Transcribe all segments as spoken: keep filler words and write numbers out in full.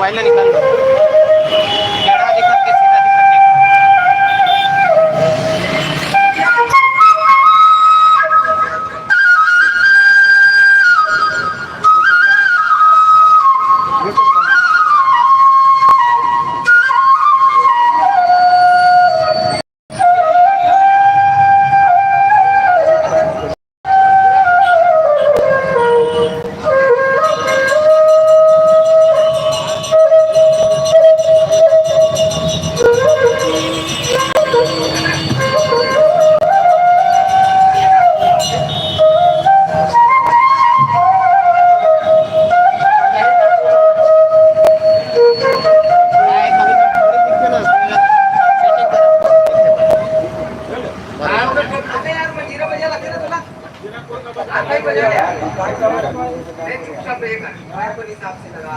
पहले निकाल लो। टेढ़ा दिखा के सीधा दिखा के।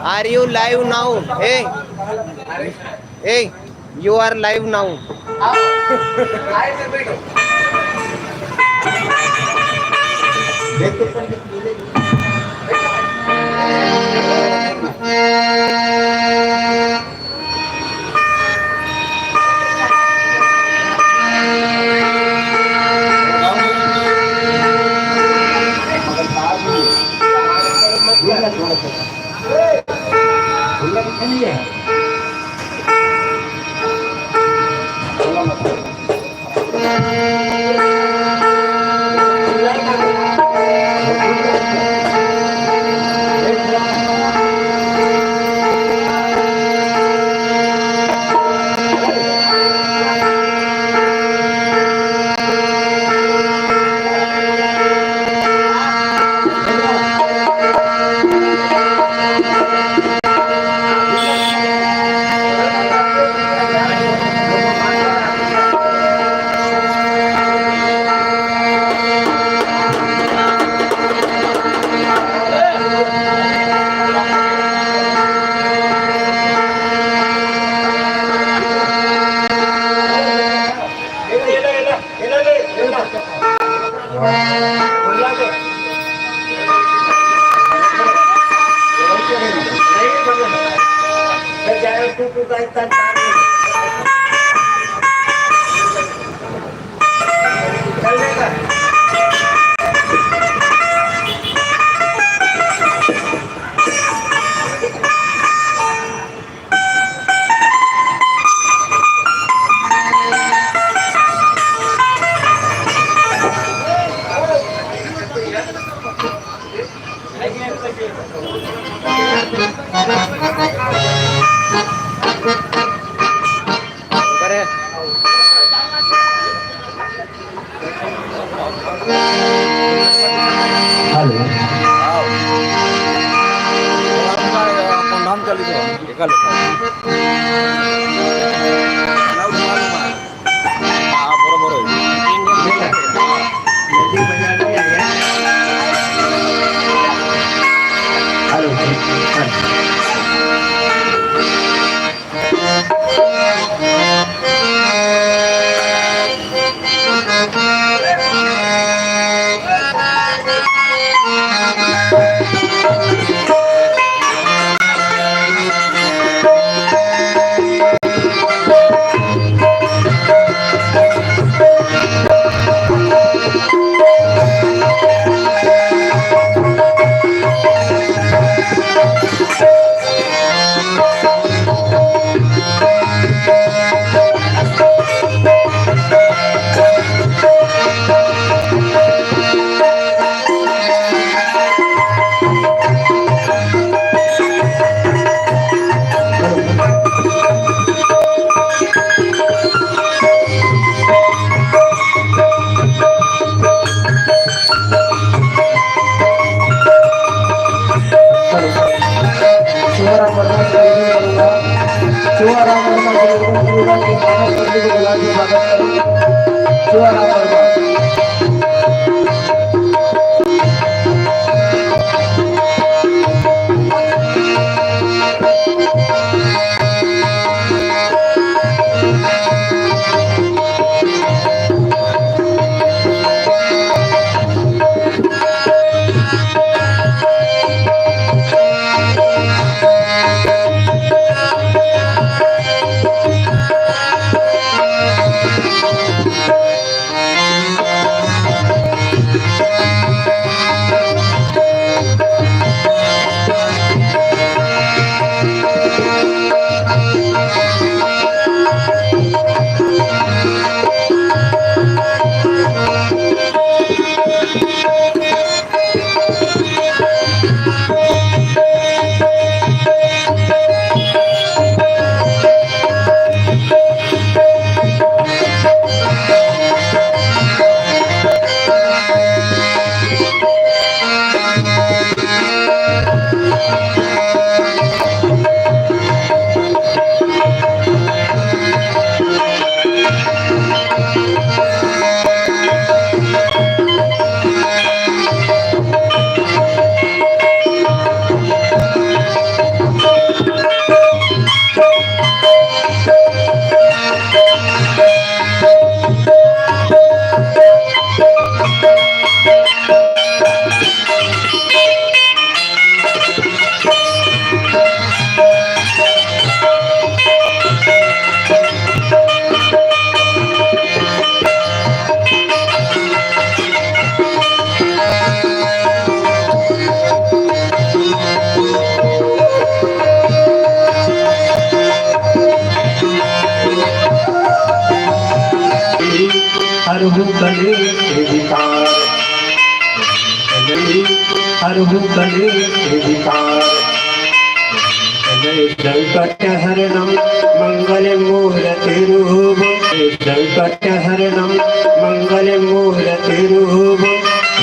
Are you live now? Hey, hey, you are live now. Hello. कौन धाम चली तो? एका लेखा। हाँ, बरोबर है। Hello, hello. हरहु कलेश विकार, हरहु कलेश विकार। संकटहरणं मंगलमूर्तिरूपं, संकटहरणं मंगलमूर्तिरूपं।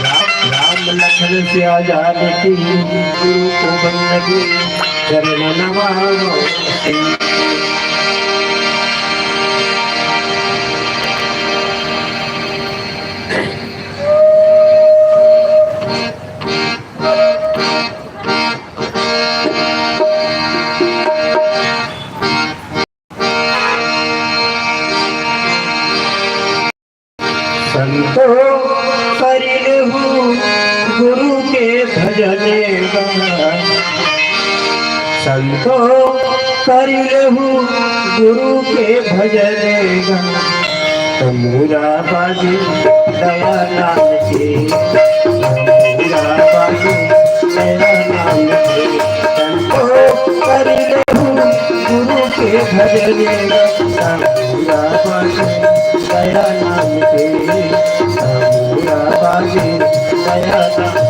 राम, राम लखन सिया जानकी गुरु को वंदे, चरण नमामि। संतो करिलहु गुरु के भजन गा, संतो करिलहु गुरु के भजन गा। तमूरा बाजे दया नाम के, तमूरा बाजे दया नाम के। संतो करिलहु गुरु के भजन गा। तमूरा बाजे दया नाम के, तमूरा बाजे दया नाम।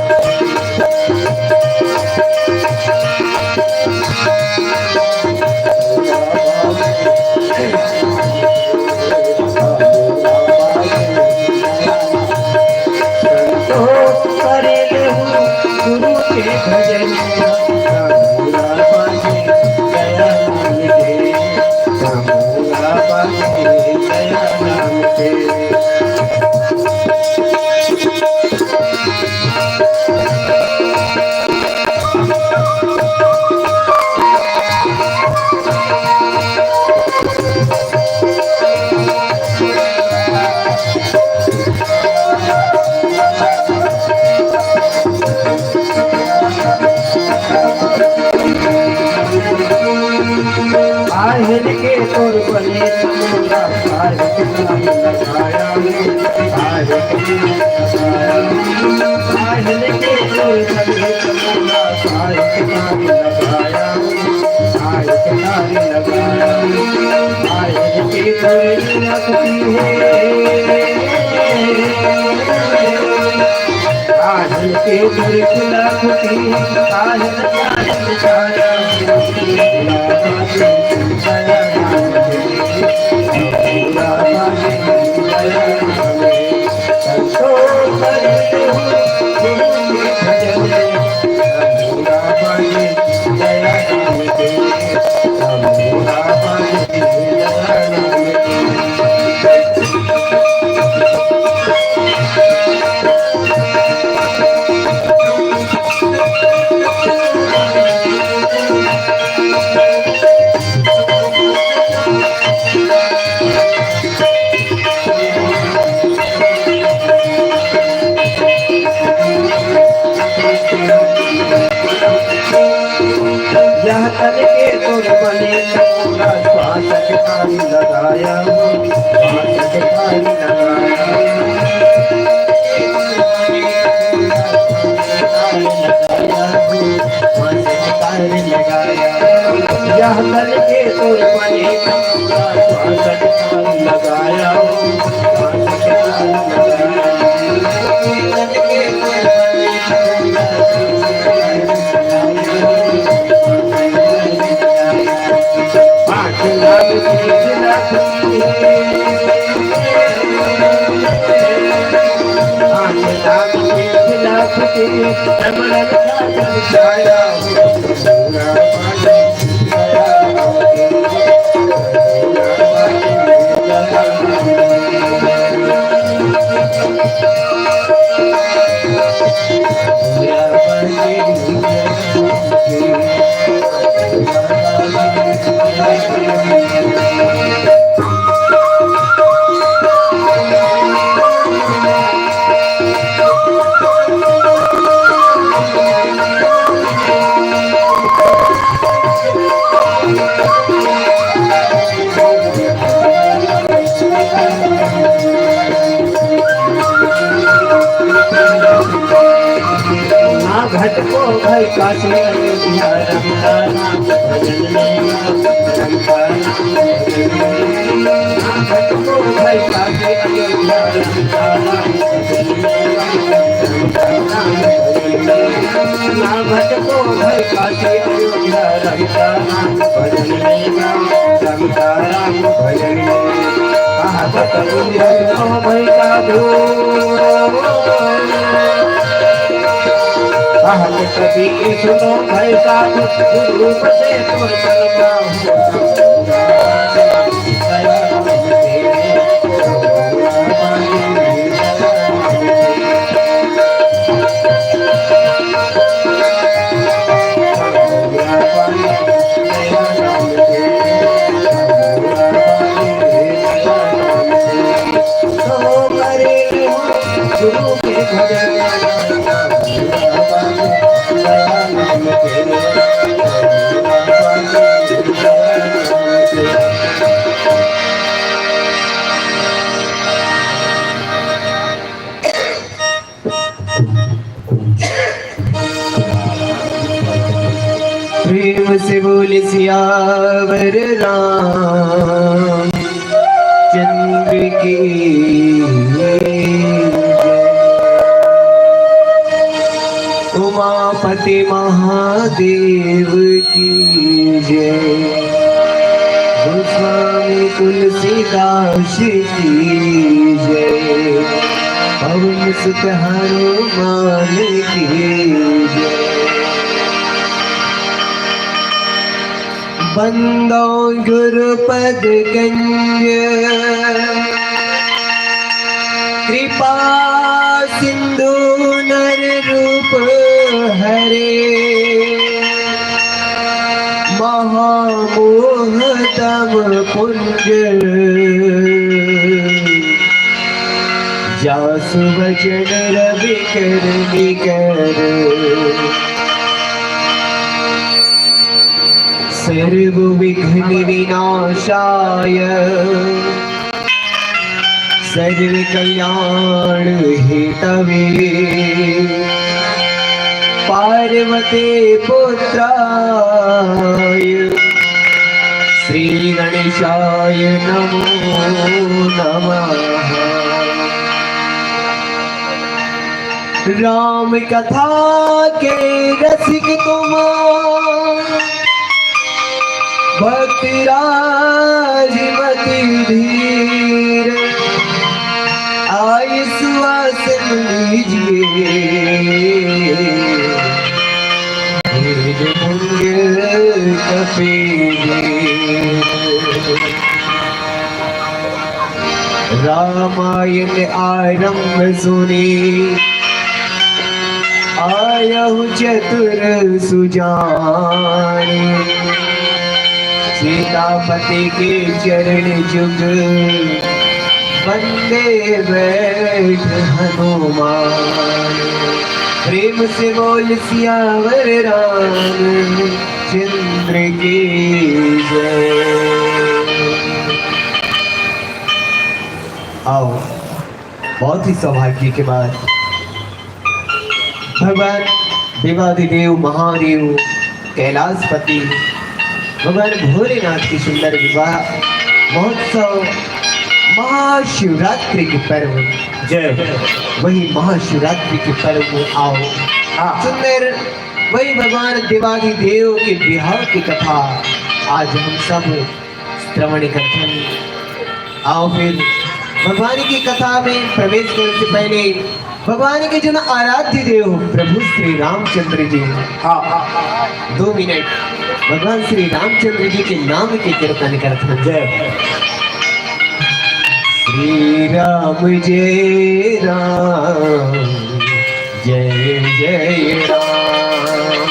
यह तन के तुम बने, पूरा श्वास के तारी लगाया हो, श्वास के तारी लगाया हो। यह तन के तुम बने, पूरा श्वास के तारी लगाया हो। भई काशी अयोध्या लंका राम भजन में राम, राम भजन में राम। ना भटको भई काशी अयोध्या लंका राम भजन में राम, लंका राम भजन में। कहा तो कबीर सुनो भई साधु, कहा तो कबीर सुनो भई साधु, गुरु रूप से तोर करता हूँ। प्रेम से बोल सियावर राम चंद्र की जय। उमापति महादेव की जय। गोस्वामी तुलसीदास की जय। पवन सुत हनुमान की जय। बंदो गुरुपद गंज कृपा सिंधु नर रूप हरे। महामोह तम पुंज जासु वचन रवि कर निकर। सर्व विघ्न विनाशाय सर्व कल्याण हेतवे पार्वती पुत्राय श्री गणेशाय नमो नमः। राम कथा के रसिक तुम भक्त राजमति धीर, आय सुवासन लीजिए, भेद भंग कपीर। रामायण आरंभ सुनी आयहु चतुर सुजान। सीतापति के चरण जुग बंदे बैठ हनुमान। प्रेम से बोल सियावर राम चंद्र की जय। आओ, बहुत ही सौभाग्य के बात, भगवान देवादिदेव महादेव कैलाशपति भगवान भोलेनाथ की सुंदर विवाह महोत्सव, महाशिवरात्रि के पर्व। जय। वही महाशिवरात्रि के पर्व में आओ। हाँ। सुंदर वही भगवान देवादिदेव के विवाह की कथा आज हम सब श्रवण करथन। आओ फिर भगवान की कथा में प्रवेश करने से पहले भगवान के जन आराध्य देव प्रभु श्री रामचंद्र जी, हाँ, दो मिनट भगवान श्री रामचंद्र जी के नाम के कीर्तन करथन। जय। श्री राम जय राम, जय जय राम।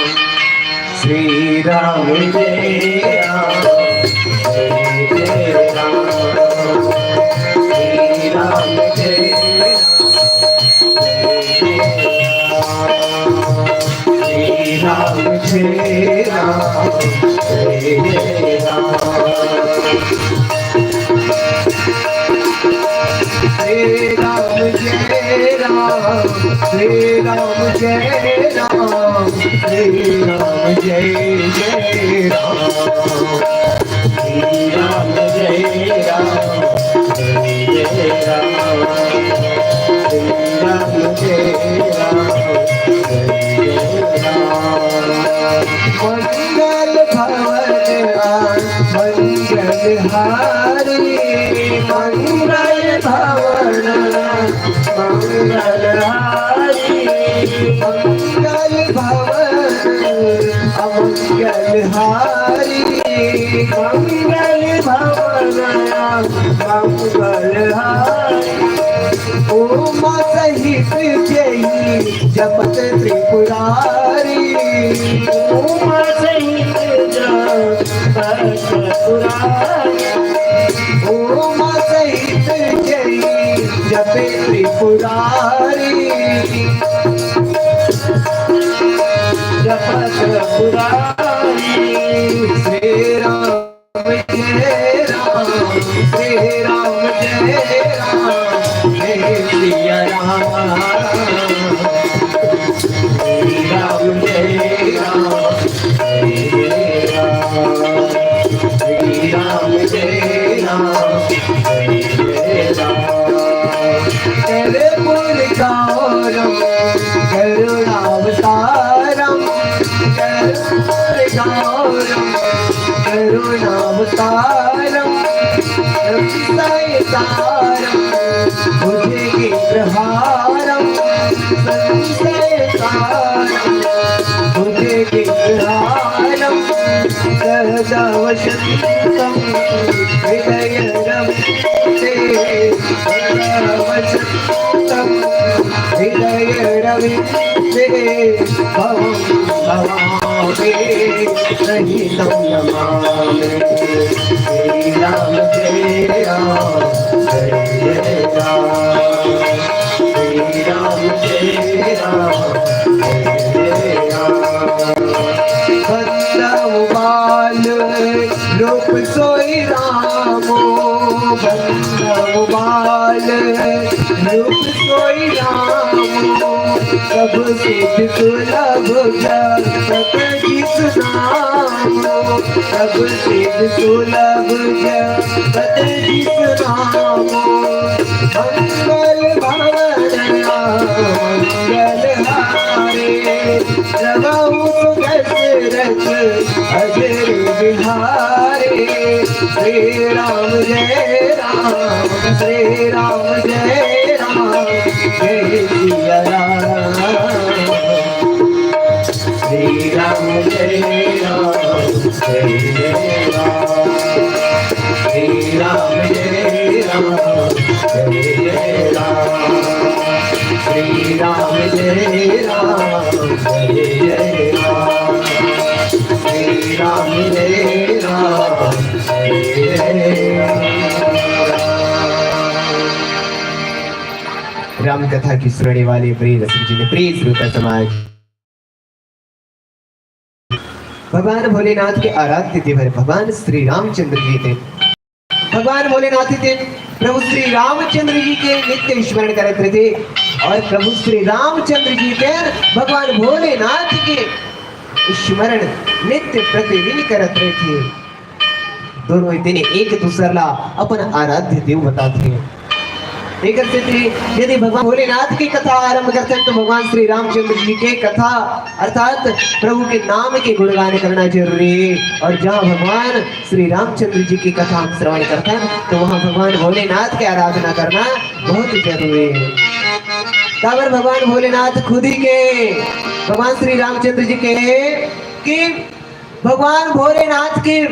श्री राम जय राम, जय जय राम। श्री राम जय राम, जय जय राम। श्री राम जय राम, जय जय राम। श्री राम जय राम, श्री राम जय राम, श्री राम जय जय राम। श्री राम जय राम, जय राम, श्री राम जय राम, जय जय राम। मंगल भवन मंगल हारी, मंगल भवन मंगल हारी, मंगल भवन अमंगल हारी, मंगल भवन मंगल हारी। उमा सहित जय जपत त्रिपुरारी, उमा सहित जपत त्रिपुरारी, उमा सहित जय जपत त्रिपुरारी, जपत त्रिपुरारी। श्री राम जय राम, श्री राम जय राम, जय सिया राम। श्री राम जय राम, जय जय राम, श्री राम जय राम, जय जय राम। कर्पूर गौरम करुणावतारम, कर्पूर गौरम करुणावतारम, संशयतारम भुजगे प्रहारम, संशयतारम भुजगे प्रहारम, सदा वसंतम हृदय रविंदे, सदा वसंतम हृदय रविंदे, भवम भवामि सहितं नमामि। श्री राम जय राम, जय जय राम। श्री राम जय राम, जय जय राम। बंदव बाल रूप सोई रामो, बंदव बाल रूप सोई रामो। सब सिद्ध सुलभ जपत जिस नामो, सब सिद्ध सुलभ जपत जिस नामो। मंगल भवन मंगल हारे, प्रभु सुदशरथ अजिर बिहारे। श्री राम जय राम, श्री राम जय राम, जय सिया राम। श्री राम जय राम, जय जय राम। श्री राम जय राम, जय जय राम। श्री राम जय राम, जय जय राम। श्री राम जय राम, जय जय राम। राम कथा की सुनने वाले प्रिय रसिक जी ने, प्रिय श्रोता समाज, भगवान भोलेनाथ के आराध्य देवर भगवान श्री रामचंद्र जी थे। भगवान भोलेनाथ थे प्रभु श्री रामचंद्र जी के नित्य स्मरण करत रहिथे और प्रभु श्री रामचंद्र जी थे भगवान भोलेनाथ के स्मरण नित्य प्रतिदिन करत रहिथे। दोनों ही दिन एक दूसर ला अपन आराध्य देव बताथे। एकर सेती यदि भगवान भोलेनाथ की कथा आरंभ करथन तो भगवान श्री रामचंद्र जी के कथा अर्थात प्रभु के नाम के गुणगान करना जरूरी है। और जहाँ भगवान श्री रामचंद्र जी की कथा हम श्रवण करथन तो वहाँ भगवान भोलेनाथ की आराधना करना बहुत जरूरी है। काबर भगवान भोलेनाथ खुद ही के, भगवान श्री रामचंद्र जी के कि भगवान भोलेनाथ के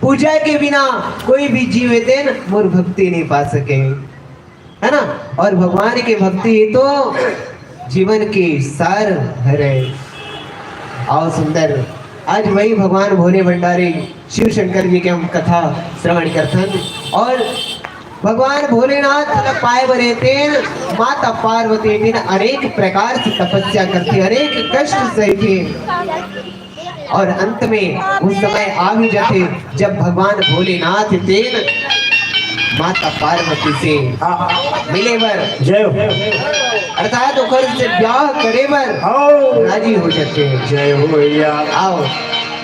पूजा के बिना कोई भी जीव हे तेन मोर भक्ति नहीं पा सके, है ना? और भगवान के भक्ति ही तो जीवन के सार हरे। आओ सुंदर, आज वही भगवान भोले भंडारी शिव शंकर जी के हम कथा श्रवण करथन और भगवान भोलेनाथ ला पाए बर हे तेन माता पार्वती दिन अनेक प्रकार से तपस्या करथे, अनेक कष्ट सहथे। और अंत में वो समय आ भी जाथे जब भगवान भोलेनाथ तेन माता पार्वती से हाँ। मिले बर, जय हो। अर्थात ओकर से ब्याह करे बर हाँ। राजी हो जाथे। जय हो भैया। आओ,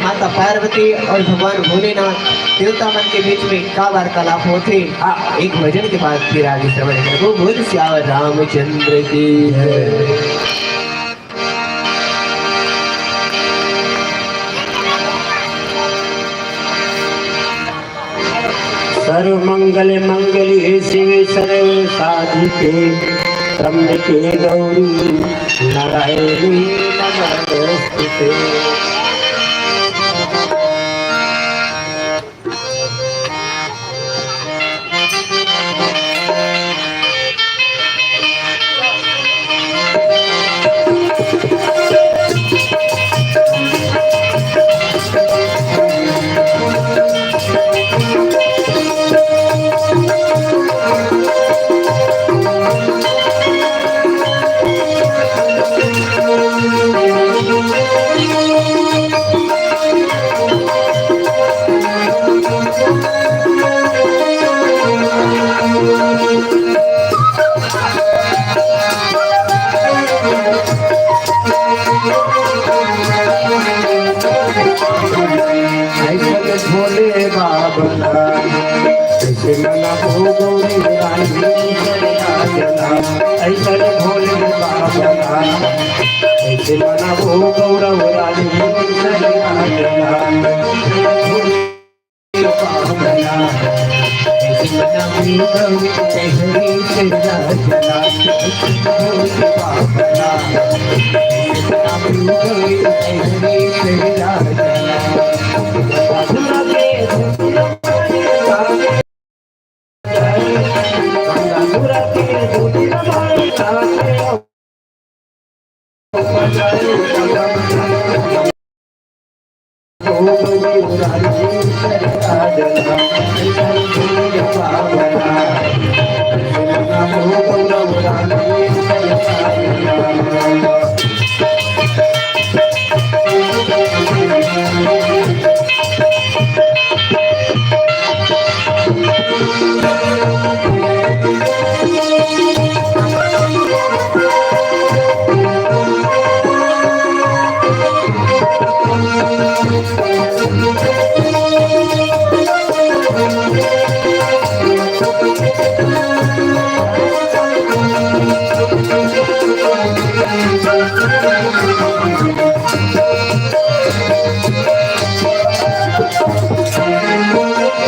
माता पार्वती और भगवान भोलेनाथ देवता मन के बीच में का वार्तालाप होथे, हाँ। एक भजन के बाद फिर आगे श्रवण करबो। बोल सियावर रामचंद्र की जय। सर्व मंगल मंगल हे शिव सर्व साधिके, त्र्यंबके गौरी नारायणी नमोस्तुते। ऐसन भोले बाबा ला, कैसे मनाबो गौरी रानी सजना। ऐसन भोले बाबा ला, कैसे मनाबो गौरव रानी सजना।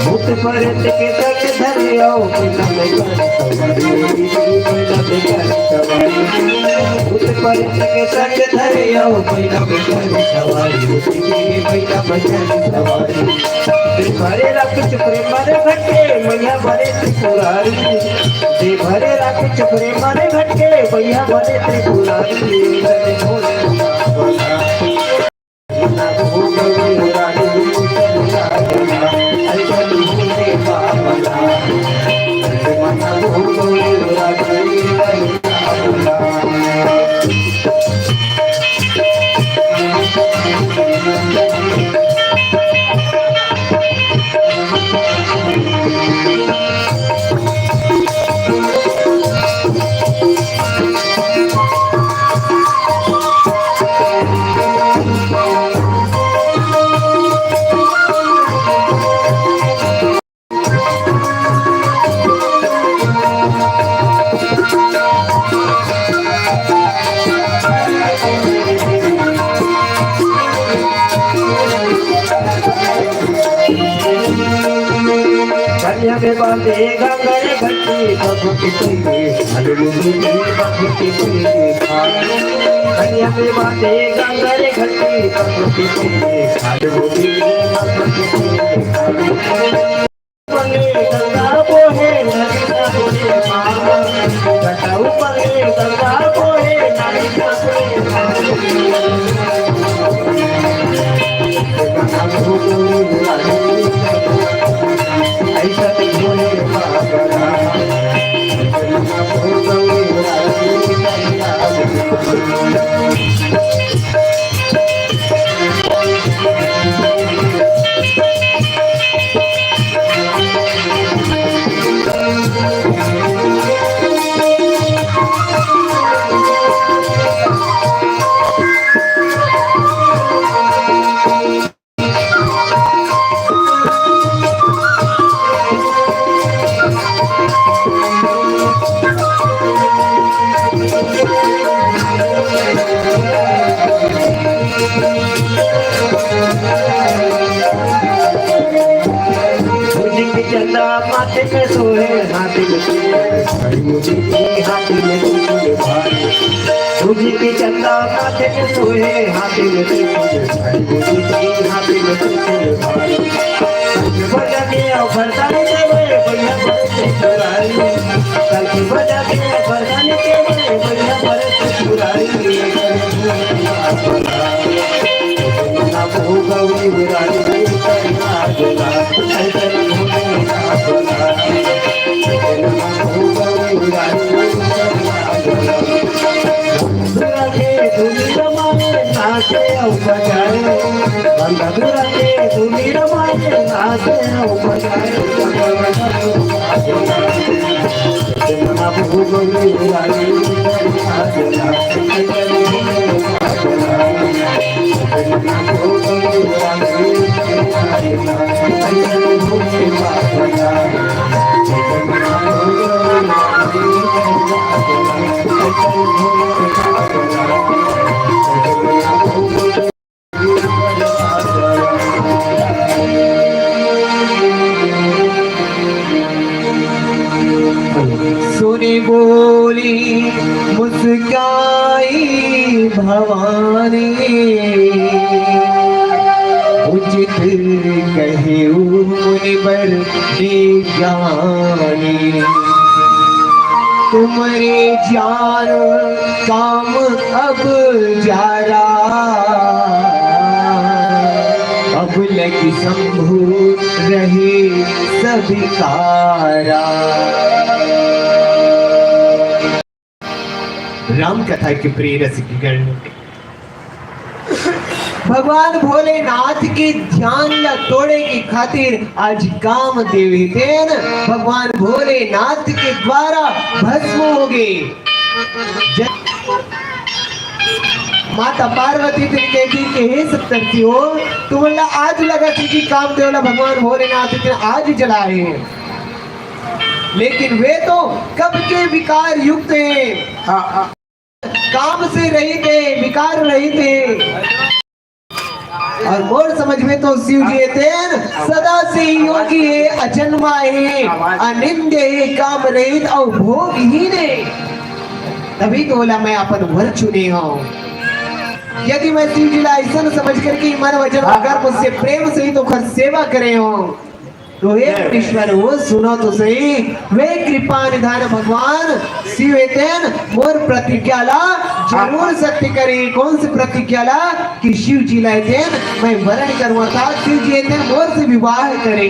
भूत प्रेत के संग धरे आओ, कोई ना बेकार सवारी, कोई ना बेकार सवारी। भूत प्रेत के संग धरे आओ, कोई ना बेकार सवारी, कोई ना बेकार सवारी। भरे राख चुप रे मारे घटे, मैया भरे त्रिपुरारी। दे भरे राख चुप रे मारे घटे, मैया भरे त्रिपुरारी। कन्या में बांधे गंगर घंटी, प्रभु की प्रेमी, हनुमंत की प्रभु की प्रेमी। कन्या में बांधे गंगर घंटी, प्रभु की प्रेमी, हनुमंत की प्रभु की प्रेमी। हाथी में त्रिशूल भारी, सूजी के चंदा माथे पे सोहे, हाथी में त्रिशूल भारी, हाथी में त्रिशूल भारी। बजा के आओ भरतानी के बड़े बढ़िया बड़े त्रिपुरारी, कल की बजा के आओ भरतानी के बड़े बढ़िया बड़े त्रिपुरारी। ना भोगवी उरारी, करना बोला, ऐसा ना भोगवी ना बोला। सुनि बोली मुस्काई भवानी, उचित कहेउ मुनिबर ने ज्ञानी। तुमरे जान काम अब जारा, अब लगी शंभु रहे सभिकारा। राम कथा के प्रिय रसिकगण, भगवान भोलेनाथ के ध्यान ला तोड़े के खातिर आज कामदेव हे तेन भगवान भोलेनाथ के द्वारा भस्म हो गए। जब माता पार्वती तेन कहिथे कि हे सप्तर्षि हो, तुमन ला आज लगथे कि कामदेव ला भगवान भोलेनाथ तेन आज जलाए हे, लेकिन वे तो कब के विकार युक्त हे। हाँ, हाँ। काम से रहित हे, विकार रहित हे। अउ मोर समझ में तो शिव जी हे तेन सदा से ही योगी हे, अजन्मा हे, अनिंद्य हे, काम रहित अउ भोगहीन हे। तभी तो बोला, मैं अपन वर चुने हंव। यदि मैं शिव जी ला अइसन समझ करके मन वचन अउ कर्म से प्रेम सहित ओकर सेवा करे हंव, तो हे जय। मुनीश्वर हो, सुनो तो सही, वे कृपा निधान भगवान शिव हे तेन मोर प्रतिज्ञा ला जरूर सत्य करे। कौन सी प्रतिज्ञा ला? कि शिव जी ला हे तेन मैं वरण करूं, अर्थात शिव जी हे तेन मोर से विवाह करे।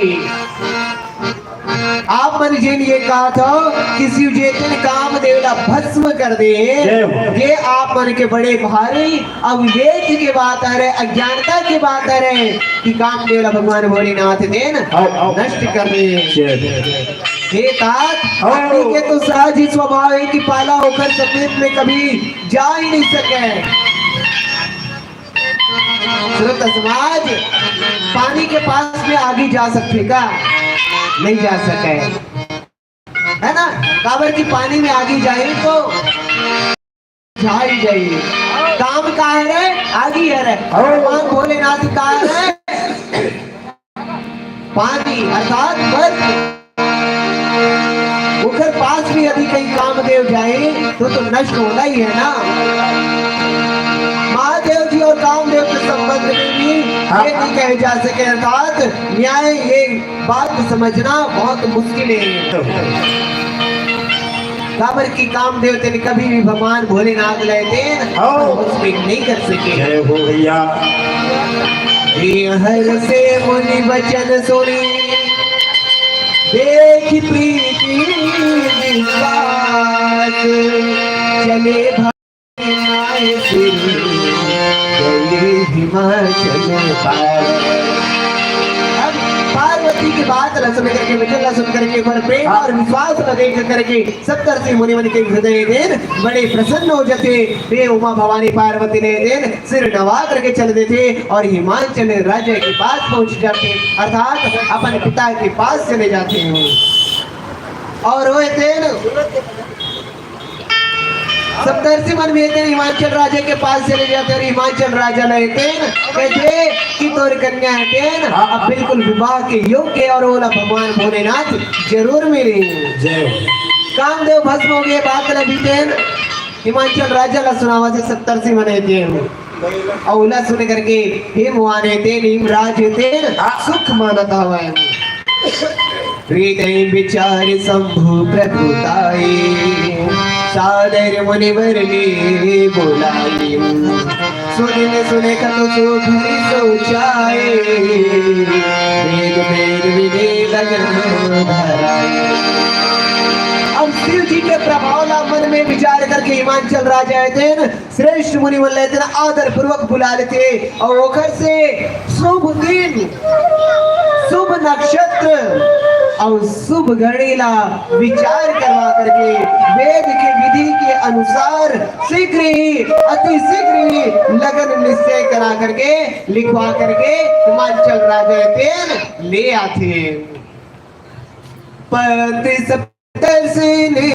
आप मन जेन ये कहत हो कि शिव जी हे तेन कामदेव ला भस्म कर दे, जय हो। ये आप मन के बड़े भारी अविवेक के बात हरे, अज्ञानता के बात हरे कि कामदेव ला भगवान भोलेनाथ तेन आओ, आओ। नष्ट कर दे। जय हो। हे तात, आओ। आदमी के तो सहज ही स्वभाव हे कि पाला होकर सफेद में कभी जा ही नहीं सके। श्रोता समाज, पानी के पास में आगी जा सकथे का? नहीं जा सके, है ना? काबर कि पानी में आगी जाही तो झाई जाई। काम का हरे? आगी हरे। भगवान भोलेनाथ का हरे? पानी अर्थात बर्फ। ओकर पास भी यदि कहीं कामदेव जाए तो, तो नष्ट होना ही है ना। महादेव जी और कामदेव के संबंध में भी हाँ। ये नहीं कहे जा सके, अर्थात न्याय, ये बात समझना बहुत मुश्किल है। काबर कि कामदेव तेन कभी भी भगवान भोलेनाथ ला हे तेन हाँ। वश में नहीं कर सके। जय हो भैया। ये हर से मुनि वचन सुनी, देख प्रीति विश्वास, चले भाई सिर गए हिमाचल पार। अब पार्वती की बात ला सुन करके, वचन ला सुन करके, पर प्रेम हाँ। और विश्वास ला देख करके सप्तर्षि मुनि मन के हृदय तेन बड़े प्रसन्न हो जाथे। वे उमा भवानी पार्वती ला हे तेन सिर नवा करके चल देथे और हिमाचल राजा के पास पहुंच जाथे, अर्थात अपन पिता के पास चले जाथे। और वो हे तेन सप्तर्षि मन भी हे तेन हिमाचल राजा के पास चले जाथे और हिमाचल राजा ला हे तेन कहिथे कि तोर कन्या हे तेन अब बिल्कुल विवाह के योग्य हे और ओला भगवान भोलेनाथ जरूर मिलही। जय हो। कामदेव भस्म हो गए, बात ल बीतेन, हिमाचल राजा ला सुनावत हे सप्तर्षि मन हे तेन। अउ ओला सुन करके हिमवान हे तेन, हिमराज हे तेन, सुख मानत हवय। हृदय विचार शंभु प्रभु ताई, सादर मुनिवर ले बोलाई। सुनिन सुने कत सो धरि सोचाए, वेद वेद विधि लगन धराए। अब शिव जी के प्रभाव ला मन में विचार करके हिमांचल राजा हे तेन श्रेष्ठ मुनि मन ल हे तेन आदर पूर्वक बुला लेथे अउ ओकर से शुभ दिन, शुभ नक्षत्र अउ शुभ घड़ी ला विचार करवा करके वेद के विधि के अनुसार शीघ्र ही, अति शीघ्र ही लगन निश्चय करा करके, लिखवा करके हिमांचल राजा तेन ले आथे। पति सप्तर्षि ने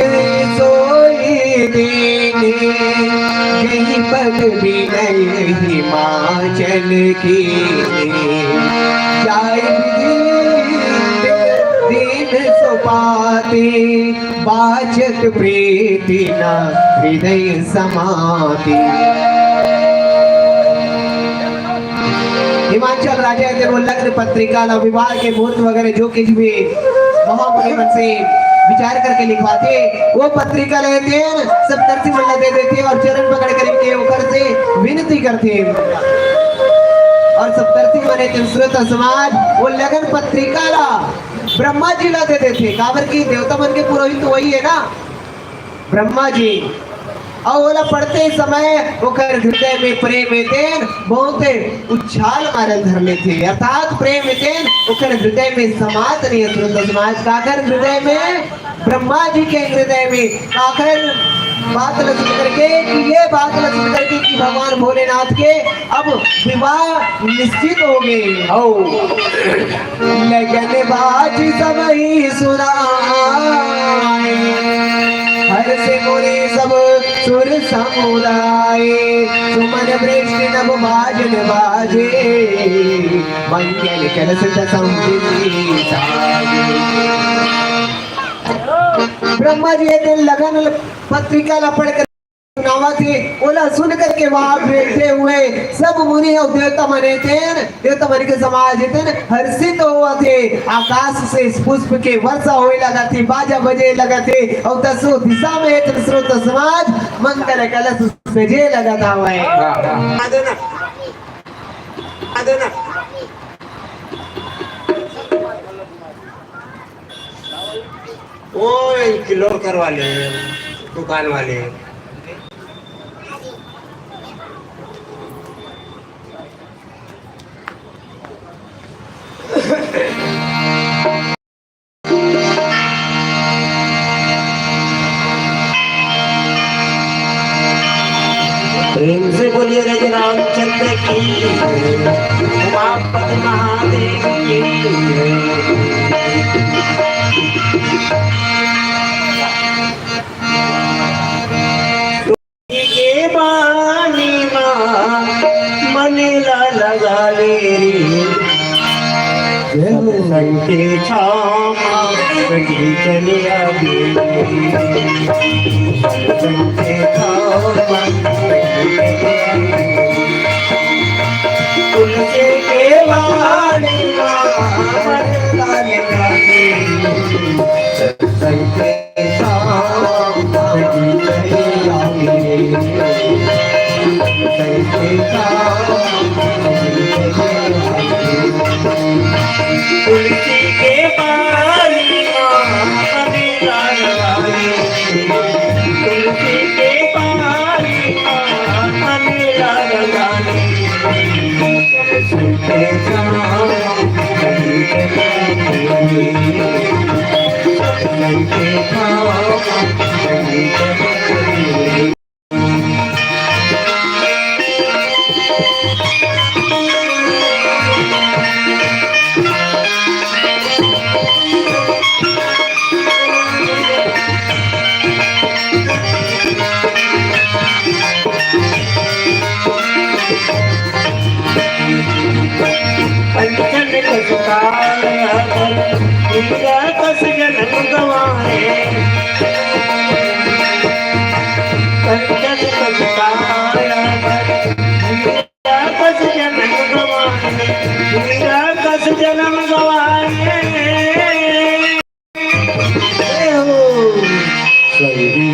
सोई दीने, गही पद विनय हिमाचल कीने। जाय विधि दीन सुपाती, बाचत प्रीति न हृदय समाती। हिमांचल राजा हे तेन वो लग्न पत्रिका ला, विवाह के मुहूर्त वगैरह जो कुछ भी महामुनि मन से विचार करके लिखवाथे, वो पत्रिका ल हे तेन सप्तर्षि मन ला दे देथे अउ चरण पकड़ करके ओकर से विनती करथे। अउ सप्तर्षि मन हे तेन श्रोता समाज वो लगन पत्रिका ला ब्रह्मा जी ला दे देथे, काबर कि देवता मन के पुरोहित तो वही हे ना, ब्रह्मा जी। अउ ओला पढ़ते समय ओकर हृदय में प्रेम हे तेन बहुत उछाल मारल धर लेथे, अर्थात प्रेम हे तेन ओकर हृदय में समात नहीं हे। श्रोता समाज, काकर हृदय में? ब्रह्मा जी के हृदय में। काकर बात ल सुन करके कि ये बात ल सुन करके कि भगवान भोलेनाथ के अब विवाह निश्चित हो गए। हो। लगन बाज सबहि सुनाए, हर्ष मुनि सब सुर समुदाय। सुमन वृष्टि नभ बाजन बाजे, मंगल कलश दसम विधि साजे। ब्रह्मा जी हे तेन लगन पत्रिका ला पढ़ कर सुनावत हे, ओला सुन करके वहां बैठे हुए सब मुनि अउ देवता मन हे तेन, देवता मन के समाज हे तेन हर्षित होवत हे। आकाश से पुष्प के वर्षा होए लगत हे, बाजा बजे लगत हे, अउ दसों दिशा में हे तेन श्रोता समाज मंगल कलश सजे लगत हवय। वाह, वाह। आ देना, आ देना। ओ, इनकी लोर करवा ले, दुकान वाले। प्रेम से बोलिए राजा रामचंद्र की, उमापति महादेव की। के बानी मा मन ला लगा ले रे, सत्संग के छाँव मा कहीं चले आगे। सत्संग के छाँव मा कहीं चले आगे। तुलसी के बानी मा मन ला लगा ले रे, सत्संग के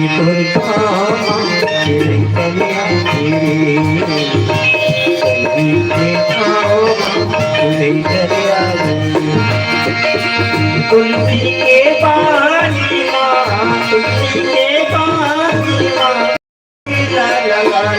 तोर छाँव म चले चले आगे, कली के छाँव म चले चले आगे। तुलसी के पानी म, तुलसी के पानी म, ला ला ला ला।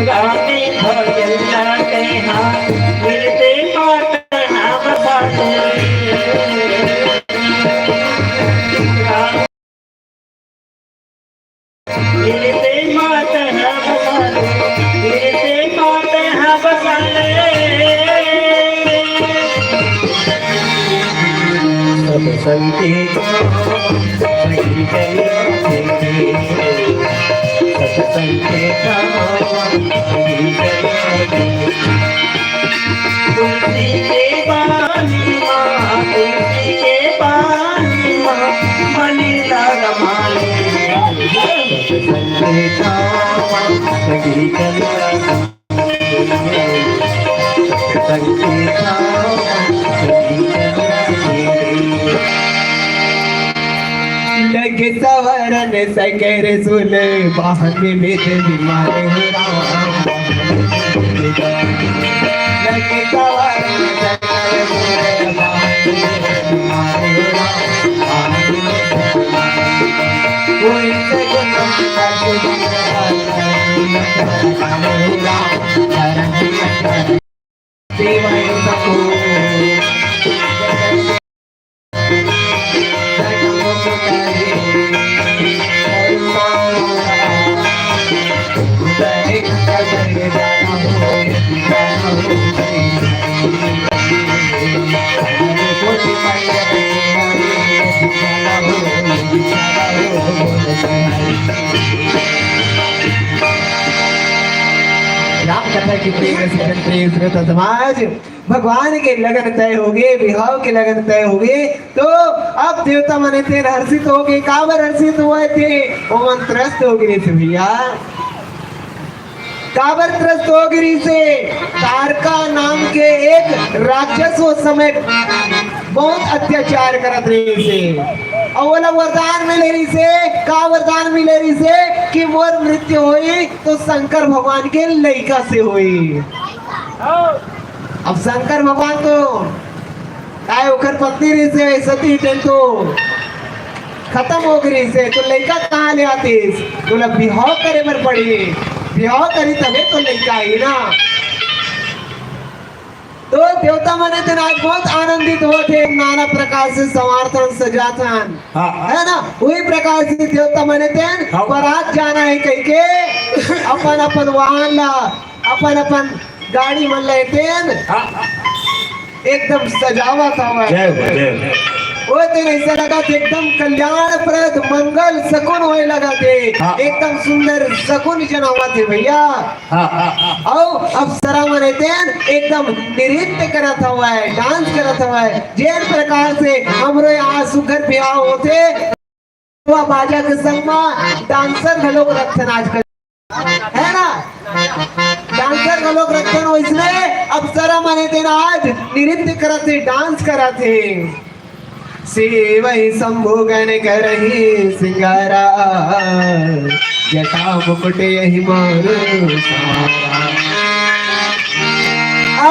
रानी भजन ना कहा, मिलते माता ना बसाते। मिलते माता ना बसाते, मिलते माता ना बसाते। सत्संग के सही चले, सत्संग के सही चले। तुलसी के पानी मा, तुलसी के पानी मा, मनी ला रमाई। सत्संग के सही चले। लगे सवरन सकरसुल, बाहन में बेद बीमार हो राम। लगे सवरन सकरसुल, बाहन में बेद बीमार हो राम। कोई से गुण राम कथा के प्रेम रसिकन, प्रिय श्रोता समाज, भगवान के लगन तय होगे, बिहाव के लगन तय होगे, तो अब देवता मन तेन हर्षित होगे। काबर हर्षित होवथे? ओमन त्रस्त होगे रे भैया। काबर त्रस्त होगे रे? तारका नाम के एक राक्षस ओ समय बहुत अत्याचार करत रहिसे, अउ ओला वरदान मिले रहिसे। का वरदान मिले रहिसे? कि मोर मृत्यु होई तो शंकर भगवान के लइका से होई। अब शंकर भगवान तो काय ओकर पत्नी रहिसे सती, तेन तो खतम होगे रहिसे, तो लइका कहाँ ले आतिस? तोला बिहाव करे बर पड़ही, बिहाव करही तभे तो लइका आही ना। तो देवता मन तेन आज बहुत आनंदित होवथे, नाना प्रकार से संवारथन, सजाथन, हाँ, हाँ। है ना? उही प्रकार से देवता मन तेन हाँ। बरात जाना हे कहिके अपन अपन वाहन ला, अपन अपन गाड़ी मन ला तेन हाँ। एकदम सजावत हवय। जय हो, जय हो। ओ तेन ऐसा लगथे एकदम कल्याणप्रद मंगल सकुन होय लगथे, हाँ। एकदम सुंदर सकुन जनावत हे भैया। हाँ, हाँ, हाँ। अउ अप्सरा मन तेन एकदम नृत्य करत हवय, डांस करत हवय। जेन प्रकार से हमरो यहाँ सुघर बिहाव होथे, तो बाजा के संग मा डांसर घलोक रखथन आजकल, है ना? डांसर घलोक रखथन, वइसने अप्सरा मन तेन आज नृत्य करत हे, डांस करत हे। शिव शंभु गण करहि सिंगारा, जटा मुकुट यहि मारु संहारा।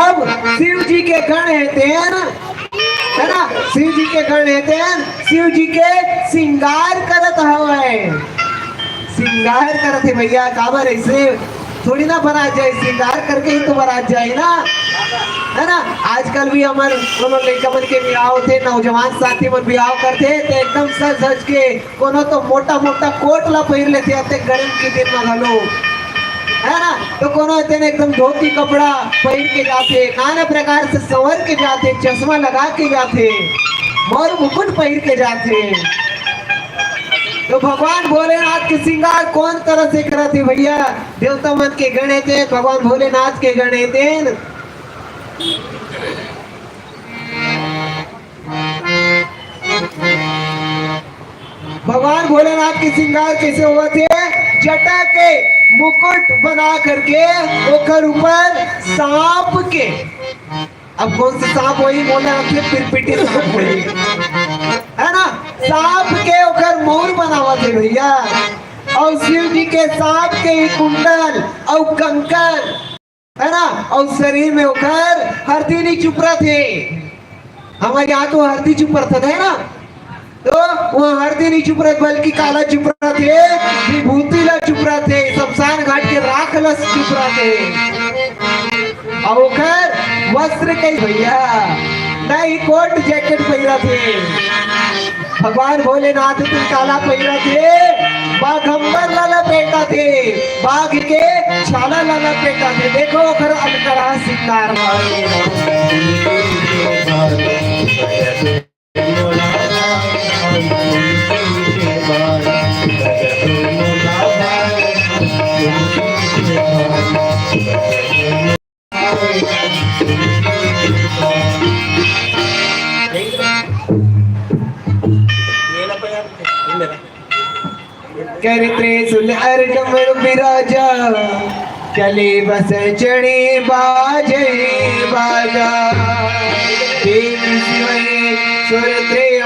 अब शिव जी के गण हे तेन, है ना, शिव जी के गण हे तेन शिव जी के सिंगार करत हवय। सिंगार करत हे भैया, काबर ऐसे थोड़ी ना बरात जाए, सिंगार करके ही तो बरात जाए ना, है ना? आजकल भी हमर कोनो लइका मन के बिहाव होथे, नौजवान साथी मन बिहाव करथे, ते एकदम सज धज के, कोनो तो मोटा मोटा कोट ला पहिर लेथे, अतेक गरम के दिन म घलो, है ना? तो कोनो तेन एकदम धोती कपड़ा पहिर के जाथे, नाना प्रकार से संवर के जाथे, चश्मा लगा के जाथे, मौर मुकुट पहिर के जाथे। तो भगवान भोलेनाथ के श्रृंगार कौन तरह से करत हे भैया? देवता मन के गण हे तेन, भगवान भोलेनाथ के गण हे तेन। भगवान भोलेनाथ के श्रृंगार कैसे होवत हे? जटा के मुकुट बना करके ओकर ऊपर सांप के, अब कौन से सांप होही, मोला लगथे पिरपिटी सांप होही, है ना? सांप के ओकर मउर बनावत हे भैया। अउ शिव जी के सांप के ही कुंडल अउ कंकर, है ना? अउ शरीर में ओकर हरदी नहीं चुपरत हे। हमर यहाँ तो हरदी चुपरत हे ना, तो वहाँ हरदी नहीं चुपरत, बल्कि काला चुपरत हे, विभूति ला चुपरत हे, शमशान घाट के राख ला चुपरत हे। अउ ओकर वस्त्र कई भैया, नहीं कोट जैकेट पहिरत हे। भगवान भोलेनाथ तेन काला पहिरत हे, बाघंबर ला लपेटत हे, बाघ के छाला ला लपेटत हे। देखो ओकर अलकरहा सिंगार। कर त्रिशूल अर्गमन विराजा, चले बस चढ़े बाजे बाजा। देख शिवय सुर त्रय